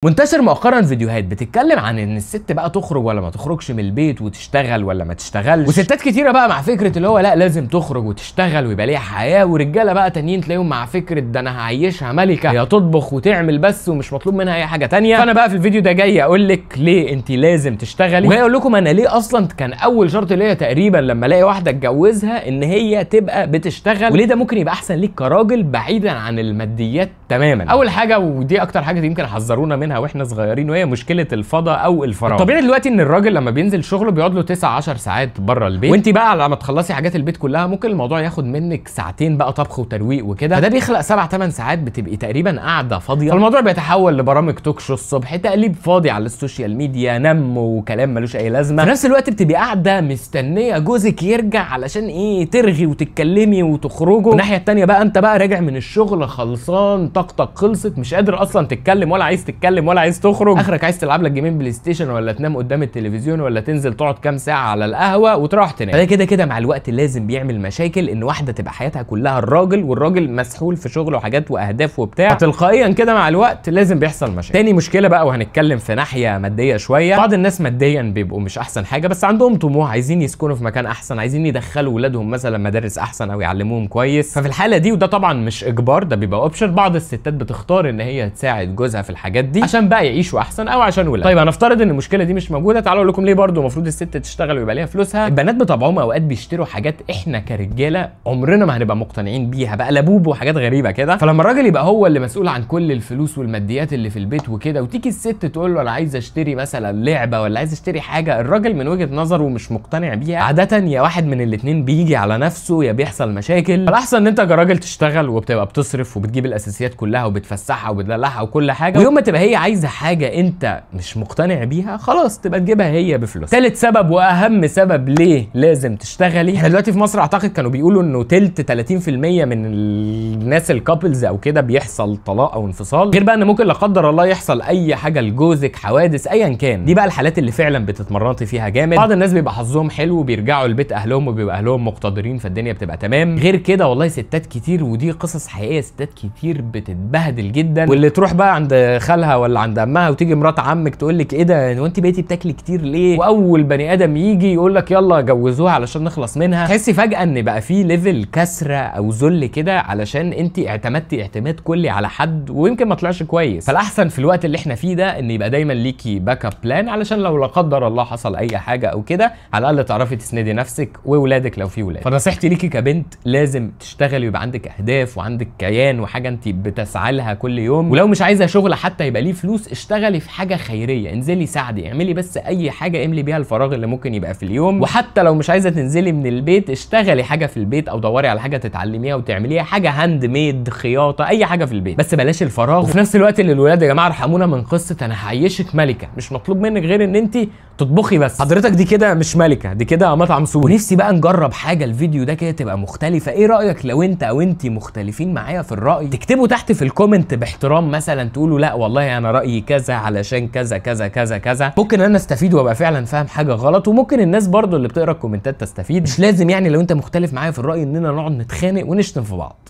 منتشر مؤخرا فيديوهات بتتكلم عن ان الست بقى تخرج ولا ما تخرجش من البيت وتشتغل ولا ما تشتغلش، وستات كتيرة بقى مع فكرة اللي هو لا لازم تخرج وتشتغل ويبقى ليها حياة، ورجاله بقى تانيين تلاقيهم مع فكرة ده انا هعيشها ملكه، هي تطبخ وتعمل بس ومش مطلوب منها اي حاجة تانية. فانا بقى في الفيديو ده جاي اقول لك ليه انت لازم تشتغلي، وجاي اقول لكم انا ليه اصلا كان اول شرط ليا تقريبا لما الاقي واحدة اتجوزها ان هي تبقى بتشتغل، وليه ده ممكن يبقى احسن ليك كراجل بعيدا عن الماديات تماما. اول حاجة، ودي اكتر حاجة يمكن حذرونا منها واحنا صغيرين، وهي مشكلة الفضاء او الفراغ. الطبيعي دلوقتي ان الراجل لما بينزل شغله بيقعد له 9 10 ساعات بره البيت، وانت بقى لما تخلصي حاجات البيت كلها ممكن الموضوع ياخد منك ساعتين بقى طبخ وترويق وكده، فده بيخلق 7 8 ساعات بتبقي تقريبا قاعدة فاضية. فالموضوع بيتحول لبرامج talk show الصبح، تقليب فاضي على ال social media، نم وكلام ملوش اي لازمه. في نفس الوقت بتبقي قاعدة مستنيه جوزك يرجع علشان ايه؟ ترغي وتتكلمي وتخرجوا. الناحية الثانية بقى انت بقى راجع من الشغل خلصان، طاقتك خلصت، مش قادر اصلا تتكلم ولا عايز تتكلم ولا عايز تخرج، اخرك عايز تلعب لك جيمين بلاي ستيشن ولا تنام قدام التلفزيون ولا تنزل تقعد كام ساعة على القهوة وتروح تنام. فده كده كده مع الوقت لازم بيعمل مشاكل، ان واحدة تبقى حياتها كلها الراجل والراجل مسحول في شغله وحاجات واهداف وبتاع، فتلقائيا كده مع الوقت لازم بيحصل مشاكل. تاني مشكلة بقى، وهنتكلم في ناحية مادية شوية، بعض الناس ماديا بيبقوا مش احسن حاجة بس عندهم طموح، عايزين يسكنوا في مكان احسن، عايزين يدخلوا ولادهم مثلا مدارس احسن او يعلموهم كويس. ففي الحالة دي، وده طبعا مش اجبار، ده بيبقى option، بعض الستات بتختار ان هي تساعد جوزها في الحاجات دي عشان بقى يعيشوا احسن او عشان ولاد. طيب هنفترض ان المشكلة دي مش موجودة، تعالوا اقول لكم ليه برضو المفروض الست تشتغل ويبقى ليها فلوسها. البنات بطبعهم اوقات بيشتروا حاجات احنا كرجاله عمرنا ما هنبقى مقتنعين بيها، بقى لبوب وحاجات غريبة كده. فلما الراجل يبقى هو اللي مسؤول عن كل الفلوس والماديات اللي في البيت وكده، وتيجي الست تقول له انا عايز اشتري مثلا لعبه ولا عايز اشتري حاجة الراجل من وجهه نظره مش مقتنع بيها، عادة يا واحد من الاثنين بيجي على نفسه يا بيحصل مشاكل. فالاحسن ان انت كراجل تشتغل وبتبقى بتصرف وبتجيب الاساسيات كلها وبتفسحها وبتدلعها وكل حاجة، ويوم ما تبقى هي عايزه حاجة انت مش مقتنع بيها خلاص تبقى تجيبها هي بفلوس. ثالث سبب واهم سبب ليه لازم تشتغلي، احنا دلوقتي في مصر اعتقد كانوا بيقولوا انه تلت 30% من الناس ال couples او كده بيحصل طلاق او انفصال، غير بقى ان ممكن لا قدر الله يحصل اي حاجة لجوزك، حوادث ايا كان. دي بقى الحالات اللي فعلا بتتمرنطي فيها جامد. بعض الناس بيبقى حظهم حلو وبيرجعوا لبيت اهلهم وبيبقى اهلهم مقتدرين فالدنيا بتبقى تمام. غير كده والله ستات كتير، ودي قصص حقيقية، ستات كتير بتتبهدل جدا، واللي تروح بقى عند خالها ولا عند امها وتيجي مرات عمك تقول لك ايه ده، هو انت بقيتي بتاكلي كتير ليه؟ واول بني ادم يجي يقول لك يلا جوزوها علشان نخلص منها. تحسي فجاة ان بقى في level كسره او ذل كده علشان انت اعتمدتي اعتماد كلي على حد ويمكن ما طلعش كويس. فالاحسن في الوقت اللي احنا فيه ده ان يبقى دايما ليكي backup plan، علشان لو لا قدر الله حصل اي حاجة او كده على الاقل تعرفي تسندي نفسك وولادك لو في ولاد. فنصيحتي ليكي كبنت، لازم تشتغلي ويبقى عندك اهداف وعندك كيان وحاجه انت بتسعى لها كل يوم، ولو مش عايزه شغل حتى يبقى ليه فلوس، اشتغلي في حاجة خيرية، انزلي ساعدي، اعملي بس اي حاجة املي بيها الفراغ اللي ممكن يبقى في اليوم. وحتى لو مش عايزه تنزلي من البيت اشتغلي حاجة في البيت او دوري على حاجة تتعلميها وتعمليها، حاجة handmade، خياطة، اي حاجة في البيت، بس بلاش الفراغ. وفي نفس الوقت للولاد يا جماعة ارحمونا من قصة انا هعيشك ملكه، مش مطلوب منك غير ان انت تطبخي بس. حضرتك دي كده مش ملكه، دي كده مطعم سوري. ونفسي بقى نجرب حاجة الفيديو ده كده تبقى مختلفة. ايه رايك لو انت او انت مختلفين معايا في الراي تكتبوا تحت في ال comment باحترام، مثلا تقولوا لا والله انا رايي كذا علشان كذا كذا كذا كذا. ممكن انا استفيد وابقى فعلا فاهم حاجة غلط، وممكن الناس برضو اللي بتقرا الكومنتات تستفيد. مش لازم يعني لو انت مختلف معايا في الراي اننا نقعد نتخانق ونشتم في بعض.